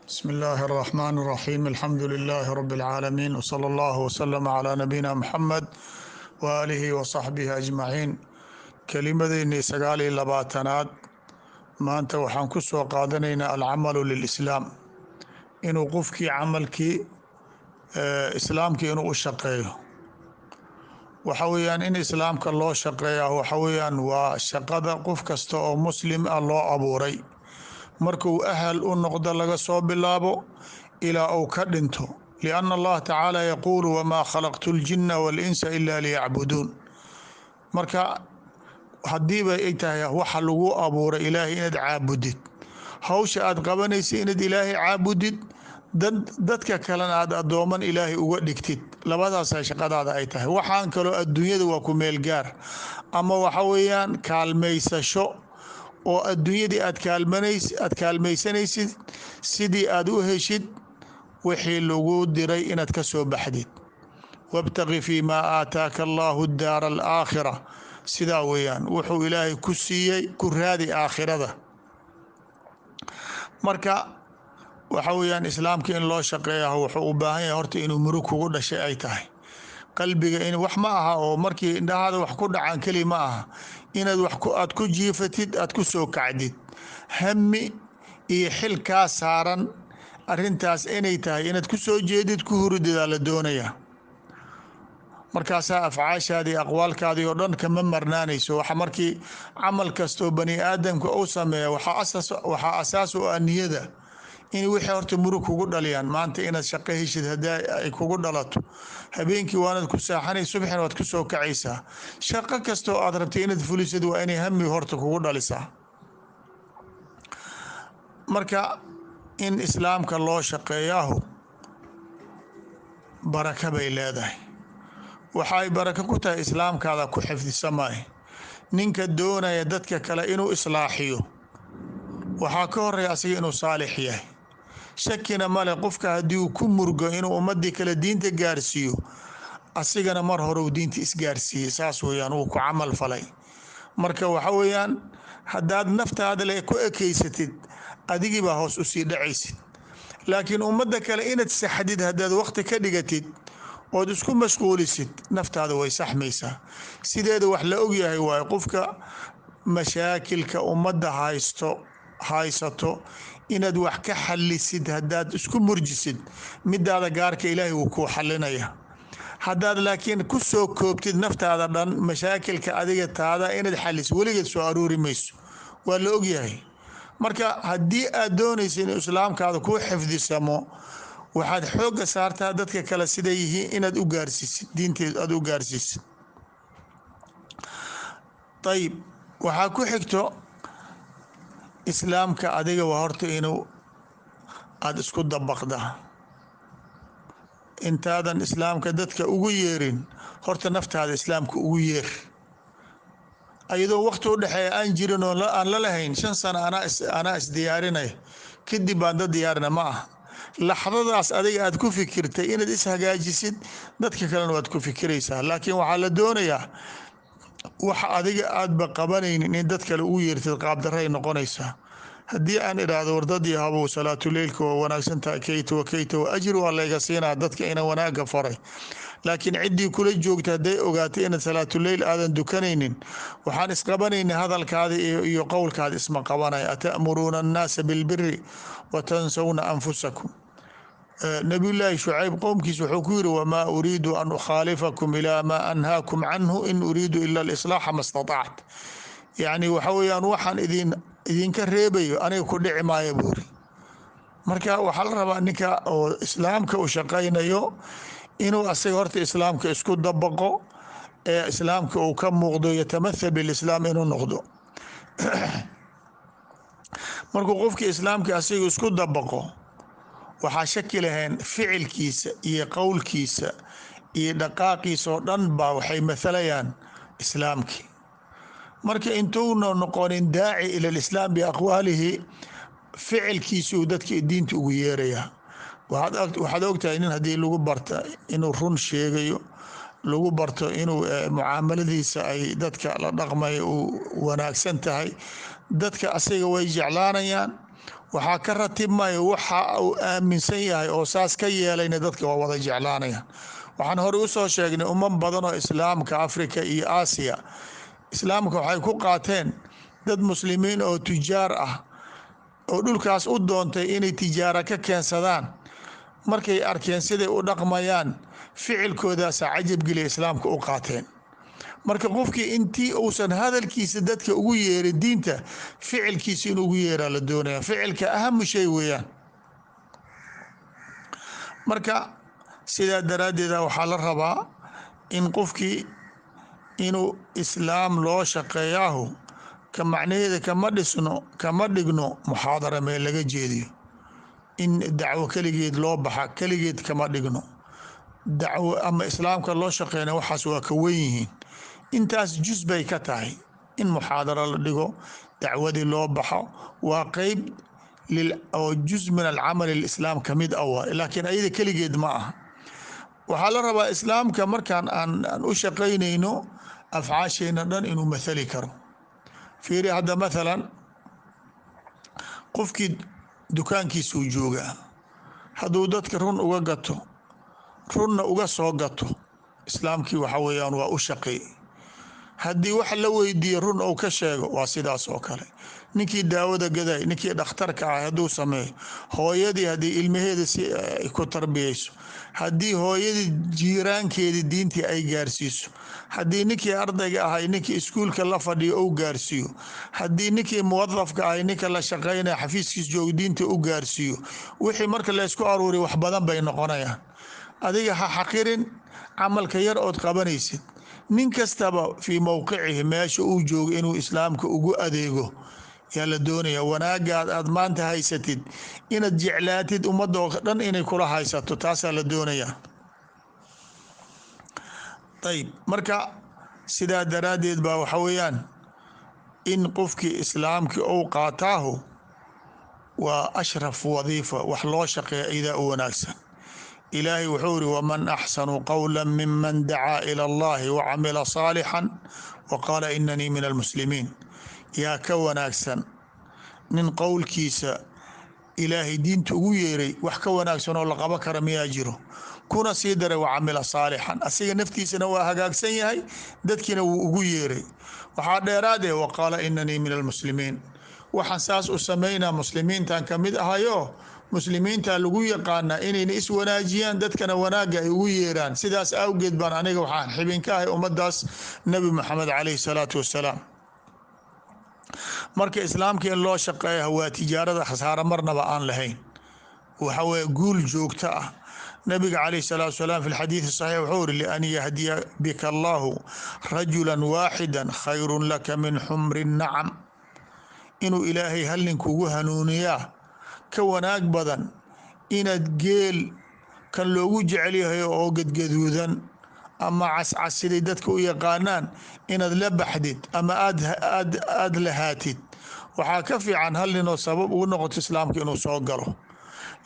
بسم الله الرحمن الرحيم، الحمد لله رب العالمين، وصلى الله وسلم على نبينا محمد وآله وصaxbihi أجمaعين. Kelimadeennii 29aad maanta waxaan ku soo qaadanaynaa alcamalu lilislaam, inuu qofkii camalkii islaamkii inuu u shaqeeyo. Waxa weeyaan in islaamka loo shaqeeya waxa weeyaan waa shaqada qof kasta oo muslim ah loo abuuray, markuu ahal u noqdo laga soo bilaabo ilaa uu ka dhinto, lianna allaha tacaala yaquulu: wamaa khalaqtu ljina walinsa ila liyacbuduun. Marka haddiiba ay tahay waxa lagu abuuray ilaahay inaad caabudid, hawsha aad qabanaysa inaad ilaahay caabudid, dadka kalena aad addooman ilaahay uga dhigtid, labadaasa shaqadaada ay tahay. Waxaan kaloo adduunyada waa ku meel gaar, ama waxa weeyaan kaalmaysasho oo adduunyadii aad kaalmanays aad kaalmaysanaysid sidii aad u heshid wixii lagu diray inaad ka soo baxdid. Wabtaqi fii maa aataaka allahu daara alaakhira, sidaa weeyaan, wuxuu ilaahay ku siiyey ku raadi aakhirada. Marka waxa weeyaan islaamka in loo shaqeeya wuxuu u baahan yahay horta inuu murug kugu dhashay ay tahay qalbiga, in wax ma aha oo markii indhahaada wax ku dhacaan keli ma aha, inaad wax aad ku jiifatid, aad ku soo kacdid, hami iyo xil kaa saaran arrintaas inay tahay, inaad ku soo jeedid, ku hurididaa la doonaya. Markaasaa afcaashaadii, aqwaalkaadii oo dhan kama marnaanayso. Waxa markii camal kastoo bani aadamka uu sameeya waxaa asaas u ah niyada, in wixii horta murug kugu dhaliyaan. Maanta inaad shaqo heshid haddii ay kugu dhalato, habeenkii waanaad ku saaxanay, subxina waad ku soo kacaysaa. Shaqo kastoo aad rabtay inaad fulisid waa inay hami horta kugu dhalisaa. Marka in islaamka loo shaqeeyaahu baraka bay leedahay. Waxay barako ku tahay islaamkaada ku xifdisamay. Ninka doonaya dadka kale inuu islaaxiyo waxaa ka horeeya asiga inuu saalix yahay. Shakina male, qofka haddii uu ku murgo inuu ummadii kale diinta gaarsiiyo, asigana mar hore uu diinta isgaarsiiyey. Saas weeyaan, wuu ku camal falay. Marka waxa weeyaan haddaad naftaada le ku ekeysatid, adigii baa hoos usii dhacaysid. Laakiin ummadda kale inaad saxdid haddaad waqti ka dhigatid ood isku mashquulisid, naftaada way saxmaysaa. Sideeda wax la ogyahay waayo, qofka mashaakilka ummadda haysato inaad wax ka xalisid haddaad isku murjisid, midaada gaarka ilaahay wuu kuu xalinaya. Haddaad laakiin ku soo koobtid naftaada dhan mashaakilka adiga taada inaad xalisid, weligeed soo aruuri mayso, waa la ogyahay. Marka haddii aad doonaysa inuu islaamkaada kuu xifdisamo, waxaad xoogga saartaa dadka kale siday yihiin inaad u gaarsiisid diinteed, aada u gaarsiisid. Ayib, waxaa ku xigto islaamka adiga waa horta inuu aada isku dabaqda. Intaadan islaamka dadka ugu yeerin, horta naftaada islaamka ugu yeer, ayadoo waqti u dhexeeya aan jirin oo aan la lahayn 5 sano anaa isdiyaarinaya, kadib baan dad diyaarina ma ah. Laxdadaas adiga aad ku fikirtay inaad ishagaajisid, dadka kalena waad ku fikiraysaa. Laakiin waxaa la doonayaa wax adiga aadba qabanaynin in dad kale ugu yeertid, qaabdaray noqonaysaa. Haddii aan idhaahdo: wardadii habow, salaatuleylka waa wanaagsan tahay, keyta wa keyta wa ajri waa layga siinaa dadka ina wanaaga faray, laakiin ciddii kula joogta hadday ogaatay inaad salaatuleyl aadan dukanaynin, waxaan isqabanayna hadalkaada iyo qowlkaada isma qabanaya. Ata'muruuna annaasa bilbiri wa tansawna anfusakum. Nabiyullaahi Shucayb qowmkiis wuxuu ku yiri: wamaa uriidu an ukhaalifakum ilaa maa anhaakum canhu, in uriidu ila alislaaxa ma statacت. Yacni waxa weeyaan waxaan idinka reebayo aniga ku dhici maayo, buuri. Marka waxaa la rabaa ninka oo islaamka u shaqaynayo inuu asaga horta islaamka isku dabaqo ee islaamka uu ka muuqdo, yatamathal bilislaam inuu noqdo. Markuu qofka islaamka asiga isku dabaqo, waxaa shaki lahayn ficilkiisa iyo qowlkiisa iyo dhaqaaqiisa oo dhan baa waxay mathalayaan islaamkii. Marka intuuna noqonin daaci ila lislaam biaqwaalihi, ficilkiisuu dadka diinta ugu yeerayaa. Waxaad ogtahay nin haddii lagu barta inuu run sheegayo, lagu barto inuu mucaamaladiisa ay dadka la dhaqmayo uu wanaagsan tahay, dadka asaga way jeclaanayaan, Waxaa ka ratibmaya waxa uu aaminsan yahay oo saas ka yeelayna dadka waa wada jeclaanayaan. Waxaan horey usoo sheegnay ummad badan oo islaamka Africa iyo Aasiya islaamka waxay ku qaateen dad muslimiin oo tujaar ah oo dhulkaas u doontay inay tijaara ka keensadaan. Markay arkeen siday u dhaqmayaan, ficilkoodaasa cajabgeliya, islaamka u qaateen. Marka qofkii intii uusan hadalkiisa dadka ugu yeerin diinta, ficilkiisa inuu ugu yeeraa la doonaya. Ficilka ahamu shay weeyaan. Marka sidaa daraaddeeda waxaa la rabaa in qofkii inuu islaam loo shaqeeyaahu ka macnaheeda kama dhisno, kama dhigno muxaadara meel laga jeediyo, in dacwo keligeed loo baxa keligeed kama dhigno. Dacwo ama islaamka loo shaqeynaya waxaas waa ka wen yihiin. Intaas jus bay ka tahay in muxaadaro la dhigo, dacwadii loo baxo, waa qeyb oo juz min alcamal alislaam kamid ah waay, laakiin ayada keligeed ma aha. Waxaa la rabaa islaamka markaan aan u shaqaynayno afcaasheena dhan inuu mathali karo. Fiiri hadda mathalan, qofkii dukaankiisuu joogaa, hadduu dadka run uga gato, runna uga soo gato, islaamkii waxa weeyaan waa u shaqeey. Haddii wax la weydiiye run ou ka sheego, waa sidaas oo kale. Ninkii daawada gaday, ninkii dhakhtarka ah hadduu sameeyo, hooyadii haddii ilmaheeda si ay ku tarbiyeyso, haddii hooyadii jiiraankeedii diintii ay gaarsiiso, haddii ninkii ardayga ahay ninkii iskuulka la fadhiyo ou gaarsiiyo, haddii ninkii muwadafka ahay ninka la shaqeynaya xafiiskiis joogo diinta u gaarsiiyo, wixii marka laysku aruuriy wax badan bay noqonayaan. Adiga ha xaqirin camalka yar ood qabanaysid. Nin kastaba fii mowqicihi, meesha uu joogo, inuu islaamka ugu adeego yaa la doonaya. Wanaagaad aad maanta haysatid inaad jeclaatid ummadoo dhan inay kula haysato, taasaa la doonaya. Ayib, marka sidaa daraaddeed baa waxa weeyaan in qofkii islaamkii ou qaataahu waa ashraf wadiifa, wax loo shaqeeya idaa u wanaagsan. Ilaahay wuxuu iri: "Waman axsanu qowla miman dacaa ila allahi wacamila saalixan wa qaala inanii min almuslimiin." Yaa ka wanaagsan nin qowlkiisa ilaahay diinta ugu yeeray? Wax ka wanaagsan oo la qabo kara miyaa jiro? Kuna sii daray: "Wacamila saalixan." Asiga naftiisana waa hagaagsan yahay, dadkiina wuu ugu yeeray. Waxaa dheeraad eh: "Wa qaala inanii min almuslimiin." Waxaan saas u samaynaa muslimiintan ka mid ahayo. Muslimiinta lagu yaqaanaa inayna iswanaajiyaan, dadkana wanaagga ay ugu yeeraan. Sidaas awgeed baan aniga waxaan xibin ka ahay ummadaas Nebi Moxamed caleyhi salaatu wassalaam. Marka islaamka in loo shaqeeya waa tijaarada khasaaro marnaba aan lahayn, waxa weye guul joogto ah. Nabiga caleyh salaatu wasalaam fi lxadiidi saxiix wuxuu iri: "Lian yahdiya bika allahu rajula waaxida khayrun laka min xumri nacam." Inuu ilaahay hal nin kugu hanuuniyaa ka wanaag badan inaad geel kan loogu jecel yahay oo gadgaduudan ama cascas siday dadka u yaqaanaan inaad la baxdid ama aad lahaatid. Waxaa ka fiican hal ninoo sabab ugu noqoto islaamka inuu soo galo,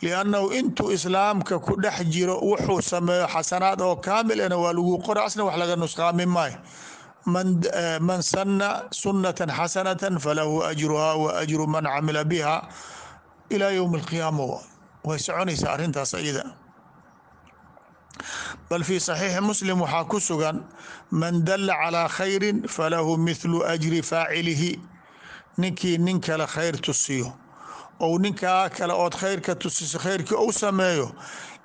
liannahu intuu islaamka ku dhex jiro wuxuu sameeyo xasanaad oo kaamil ana waa lagu qora, asna wax laga nusqaamin maayo. Man sana sunnatan xasanatan falahu ajruha wa ajru man camila biha ilaa yowmi alqiyaama. Way soconaysaa arrintaas iyada. Bal fi saxiixi Muslim waxaa ku sugan: "Man dalla calaa khayrin falahu mithlu ajri faacilihi." Ninkii nin kale khayr tusiyo, ou ninkaa kale ood khayrka tusiso khayrkii ou sameeyo,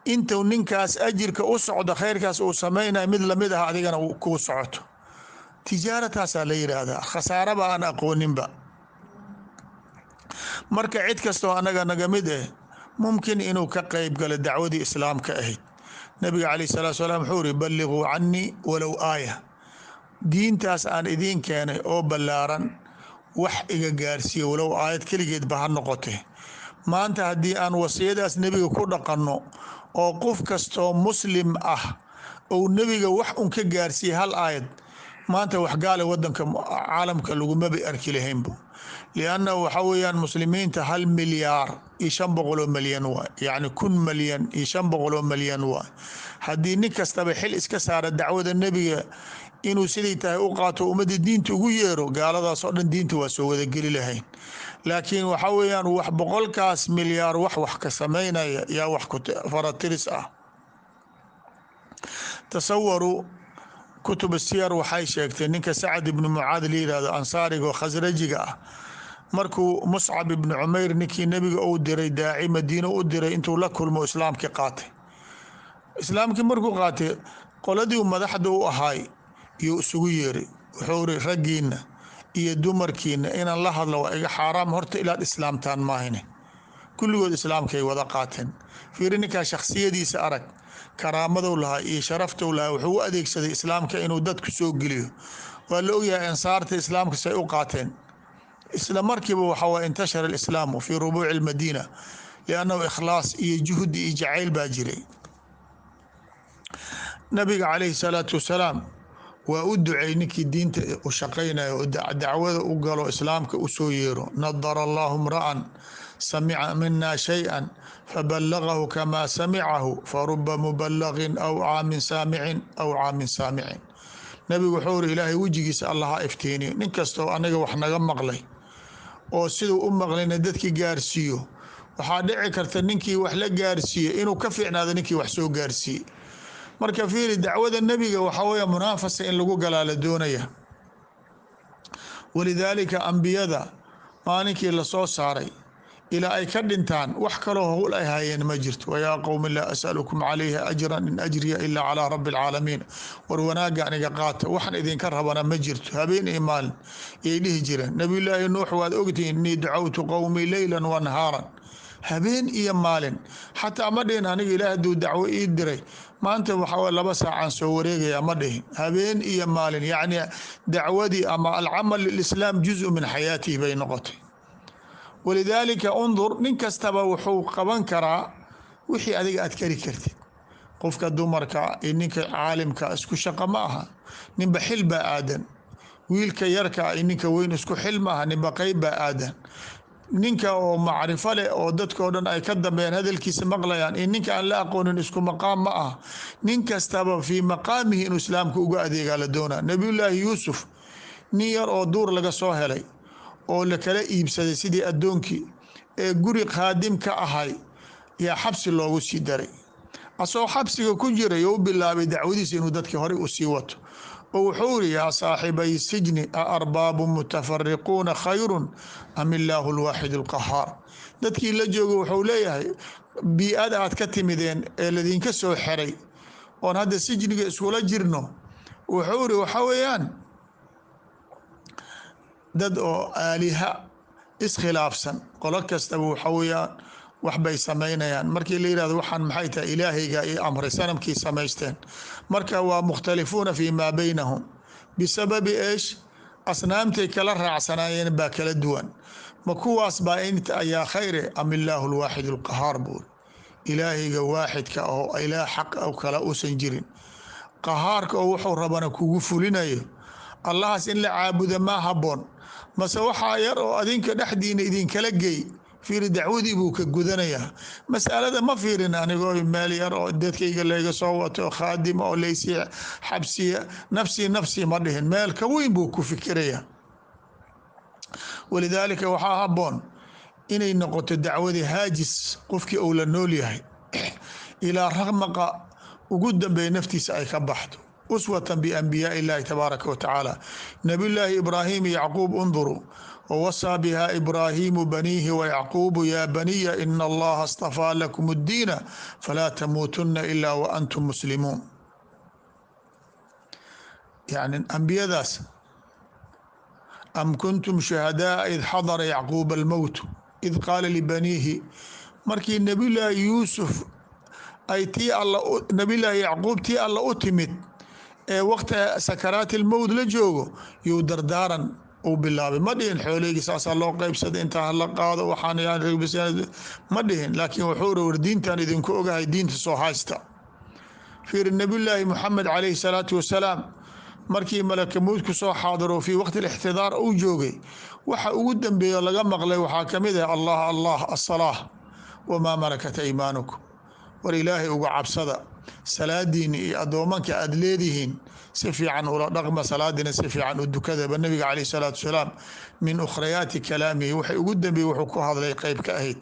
intuu ninkaas ajirka u socdo khayrkaas uu samaynayo mid lamid ah adigana kuu socoto. Tijaarataasaa la yidhaahdaa, khasaaraba aan aqooninba. Marka cid kastoo annaga naga mid eh mumkin inuu ka qeyb galo dacwadii islaamka ahayd. Nabiga caleyh salatu salaam wuxuu iri: "Balliquu canii walow aaya." Diintaas aan idiin keenay oo ballaaran wax iga gaarsiiya, walow aayad keligeed ba ha noqote. Maanta haddii aan wasiyadaas nebiga ku dhaqanno oo qof kastoo muslim ah ou nebiga wax un ka gaarsiiya hal aayad, maanta waxgaale wadanka caalamka lagumaba arki lahaynba, liannahu waxa weeyaan muslimiinta 1 milyaar iyo 500 oo malyan waay, yacni 1,000,500,000 waay. Haddii nin kastaba xil iska saara dacwada nebiga inuu siday tahay u qaato, ummadda diinta ugu yeero, gaaladaas oo dhan diinta waa soo wadageli lahayn. Laakiin waxa weeyaan wax 100kaas milyaar wax ka samaynaya yaa wax faratiris ah. Tasawaruu, kutub siyar waxay sheegtay ninka Sacad ibnu Mucaad la yihahdo, ansaariga oo khasrajiga ah, markuu Muscab ibnu Cumeyr, ninkii nebiga uu diray daaci Madiine u diray, intuu la kulmo islaamkii qaatay. Islaamkii markuu qaatay, qoladii madaxda u ahaay iyuu isugu yeeray. Wuxuu iri, raggiina iyo dumarkiina inaan la hadlo waa iga xaaraam, horta ilaad islaamtaan maahine. Kulligood islaamkay wada qaateen. Fiiri ninkaa shakhsiyadiisa, arag karaamadow lahaa iyo sharaftow lahaa. Wuxuu u adeegsaday islaamka inuu dadku soo geliyo. Waa la ogyahay ansaarta islaamka say u qaateen. Isla markiiba waxa waye intashara alislaamu fii rubuuci almadiina, liannahu ikhlaas iyo juhdi iyo jacayl baa jiray. Nabiga calayhi salaatu wasalaam waa u duceey ninkii diinta u shaqaynayo oo dacwada u galo, islaamka u soo yeero: "Nadara allahu imra'an samica mina shayئa fabalagahu kama samicahu, faruba mubalagin awcaa min saamicin, awcaa min saamicin." Nabigu wuxuu iri, ilaahay wejigiisa Allah ha iftiiniyo nin kastoo anaga wax naga maqlay oo siduu u maqlayna dadkii gaarsiiyo. Waxaa dhici karta ninkii wax la gaarsiiye inuu ka fiicnaado ninkii wax soo gaarsiiye. Marka fiiri, dacwada nebiga waxaa weeye munaafasa in lagu galaa la doonaya. Walidaalika ambiyada maalinkii lasoo saaray ilaa ay ka dhintaan wax kaloo howl ay hayeen ma jirto. "Wayaa qowmi, laa asalukum calayhi ajran, in ajriya ilaa calaa rabbi alcaalamiin." War wanaaga aniga qaata, waxan idinka rabana ma jirto. Habeen iyo maalin yay dhihi jireen. Nabiyullaahi Nuux waad ogtihiin: "Innii dacawtu qowmii leylan wa nahaaran." Habeen iyo maalin. Xataa ma dhihin, aniga ilaah hadduu dacwo ii diray maanta waxaa 2 saacaan soo wareegaya, ma dhihin. Habeen iyo maalin, yacni dacwadii ama alcamal lilislaam juzu min xayaatihi bay noqotay. Walidaalika undur, nin kastaba wuxuu qaban karaa wixii adiga aad kari kartid. Qofka dumarka iyo ninka caalimka isku shaqo ma aha, ninba xil baa aadan. Wiilka yarka iyo ninka weyn isku xil ma aha, ninba qeyb baa aadan. Ninka oo macrifo leh oo dadkao dhan ay ka dambeeyaan, hadalkiisa maqlayaan, iyo ninka aan la aqoonin isku maqaam ma aha. Nin kastaba fii maqaamihi inuu islaamka uga adeegaa la doonaa. Nabiyullaahi Yuusuf, nin yar oo duur laga soo helay oo la kala iibsaday sidii addoonkii ee guri khaadim ka ahay, yaa xabsi loogu sii daray. Asagoo xabsiga ku jiray oo u bilaabay dacwadiisa inuu dadkii horey u sii wato, oo wuxuu iri: "Yaa saaxibay sijni, a arbaabu mutafariquuna khayrun am illaahu alwaaxid alqahaar?" Dadkii la jooga wuxuu leeyahay, bii-ada aad ka timideen ee ladinka soo xeray oon hadda sijniga iskula jirno, wuxuu iri, waxa weeyaan dad oo aaliha iskhilaafsan, qolo kastaba waxa weeyaan wax bay samaynayaan. Markii la yihahdo waxaan maxay tahay, ilaahayga io amray, sanamkii samaysteen. Marka waa mukhtalifuuna fi maa baynahum bisababi eesh? Asnaamtay kala raacsanaayeen baa kala duwan. Ma kuwaas baa inta ayaa khayre am illaahu alwaaxid alqahaar buuri? Ilaahayga waaxidka oo ilaah xaq oo kale uusan jirin, qahaarka oo wuxuu rabana kugu fulinayo, allahaas in la caabuda maa habboon, mase waxaa yar oo adinka dhexdiina idinkala gey? Fiiri, dacwadii buu ka gudanayaa. Masalada ma fiirin anigoo meel yar oo dadkayga layga soo wato, khaadima oo laysii xabsiya, nafsii nafsii ma dhihin. Meel ka weyn buu ku fikiraya. Walidaalika waxaa habboon inay noqoto dacwadii haajis qofkii uu la nool yahay ilaa raqmaqa ugu dambeeya naftiisa ay ka baxdo, uswatan bianbiyaai illahi tabaaraka wa tacaala, nabiyullaahi Ibraahim iyo Yacquub. Unduruu: "Wawasaa biha Ibraahimu baniihi wayacquubu, yaa baniya, ina allaha astafaa lakum addiina, falaa tamuutuna ilaa wa antum muslimuun." Yani ambiyadaas: "Am kuntum shuhadaaa id xadara Yacquuba almowt, id qaala libaniihi." Markii nabiyullaahi Yuusuf ay tii alla, nabiyullaahi Yacquub tii alla u timid ee waqti sakaraati lmowt la joogo, yuu dardaaran uu bilaabay. Ma dhihin xooleygi saasaa loo qeybsaday, intaa hala qaado, waxaan ma dhihin, laakiin wuxuu iri, war diintan idinku ogahay, diinta soo haysta. Fiiri nabiyullaahi Muxamed calayhi salaatu wasalaam, markii malaka mowd ku soo xaadiro, fii waqti alixtidaar uu joogay, waxa ugu dambeeya laga maqlay waxaa kamid ah: "Allah Allah, asalaah, wamaa malakat aymaanukum." War Ilaahay uga cabsada salaadiina iyo addoomanka aada leedihiin si fiican ula dhaqma, salaadiina si fiican u dukadaba. Nabiga caleyh salaatu wasalaam min ukhrayaati kalaamihi waxay ugu dambeeyey wuxuu ku hadlay qeyb ka ahayd.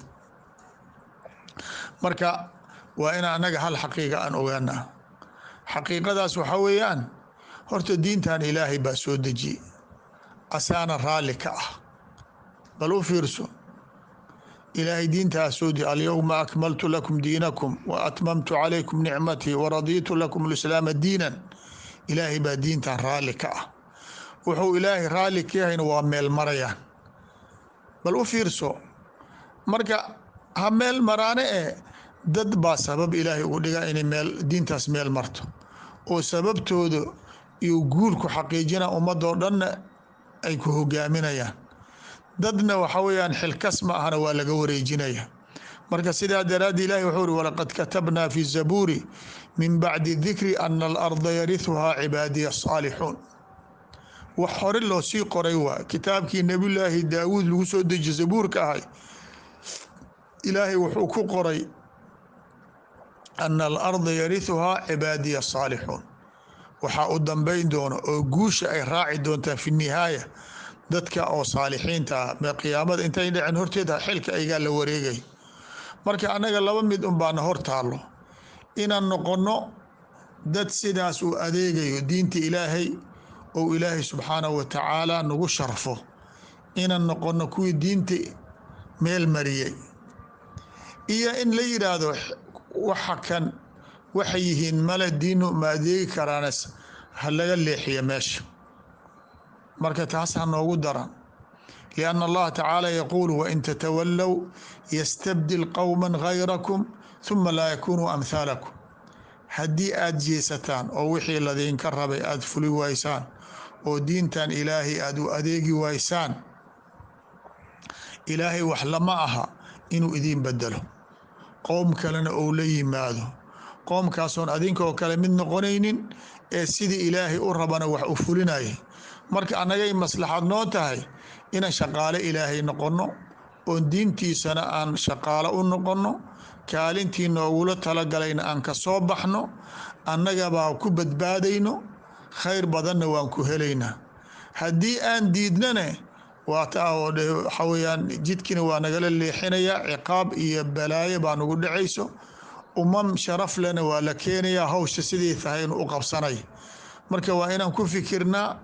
Marka waa in annaga hal xaqiiqa aan ogaana. Xaqiiqadaas waxaa weeyaan, horta diintan Ilaahay baa soo dejiyey, asaana raalli ka ah. Bal u fiirso, Ilaahay diintaas soo dejiy: "Alyowma akmaltu lakum diinakum wa atmamtu calaykum nicmatii wa radiitu lakum alislaama diinan." Ilaahay baa diintan raalli ka ah. Wuxuu Ilaahay raalli ka yahayna waa meel marayaan. Bal u fiirso, marka ha meel maraane e, dad baa sabab Ilaahay ugu dhigaa inay meel diintaas meel marto, oo sababtooda iyo guul ku xaqiijina, ummadoo dhanna ay ku hogaaminayaan. Dadna waxa weeyaan xilkas ma ahana, waa laga wareejinaya. Marka sidaa daraaddi Ilahi wuxuu uri: "Walaqad katabnaa fi zabuuri min bacdi dikri ana alarda yarihuhaa cibaadiya asaalixuun." Wax hore loo sii qoray waa kitaabkii Nebiyulaahi Daawuud lagu soo dejiye, Zabuurka ahay. Ilaahay wuxuu ku qoray ana alarda yarihuhaa cibaadiya asaalixuun. Waxaa u dambeyn doono oo guusha ay raaci doontaa fi nihaaya dadka oo saalixiinta ah. Mee qiyaamada intay dhicin horteeda xilka aygaa la wareegay. Marka annaga laba mid un baana hor taallo: inaan noqonno dad sidaas uu adeegayo diinta Ilaahay ou Ilaahay subxaanahu wa tacaala nagu sharfo, inaan noqonno kuwii diinta meel mariyey, iyo in la yidhaahdo waxa kan waxay yihiin male, diinu ma adeegi karaanes, ha laga leexiya meesha. Marka taas ha noogu daran, lianna Allaha tacaala yaquulu: "Wain tatawallow yastabdil qowma gayrakum huma laa yakunuu amhaalakum." Haddii aada jeesataan oo wixii ladinka rabay aada fuli waysaan oo diintan Ilaahay aada u adeegi waysaan, Ilaahay wax lama aha inuu idiin bedelo, qowm kalena ou la yimaado, qoomkaasoon adinkoo kale mid noqonaynin ee sidii Ilaahay u rabana wax u fulinaya. Marka annagay maslaxad noo tahay inaan shaqaale Ilaahay noqonno, oon diintiisana aan shaqaalo u noqonno, kaalintii noogula talagalayna aan ka soo baxno. Annagabaa ku badbaadayno, khayr badanna waan ku helaynaa. Haddii aan diidnane, waa taa oo waxa weyaan jidkiina waa nagala leexinayaa, ciqaab iyo balaayo baa nagu dhacayso. Umam sharaf lena waa la keenayaa, hawsha sidii tahay inuu u qabsanay. Marka waa inaan ku fikirnaa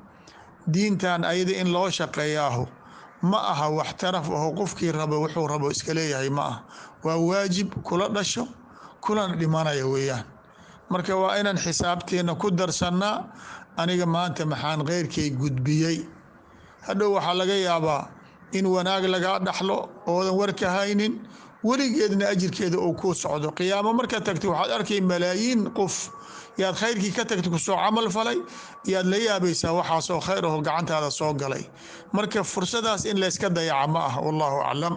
diintan ayada in loo shaqeeyaahu ma aha wax taraf aho, qofkii rabo wuxuu rabo iska leeyahay ma aha. Waa waajib kula dhasho kulana dhimanaya weeyaan. Marka waa inaan xisaabteena ku darsannaa: aniga maanta maxaan kheyrkay gudbiyey? Hadhow waxaa laga yaabaa in wanaag lagaa dhaxlo oodan warka haynin, weligeedna ajirkeeda uu ku socdo. Qiyaamo markaad tagtay waxaad arkay malaayiin qof yaad khayrkii ka tagtay kusoo camal falay, yaad la yaabaysaa waxaasoo khayr aho gacantaada soo galay. Marka fursadaas in layska dayaca ma ah. Wallahu aclam.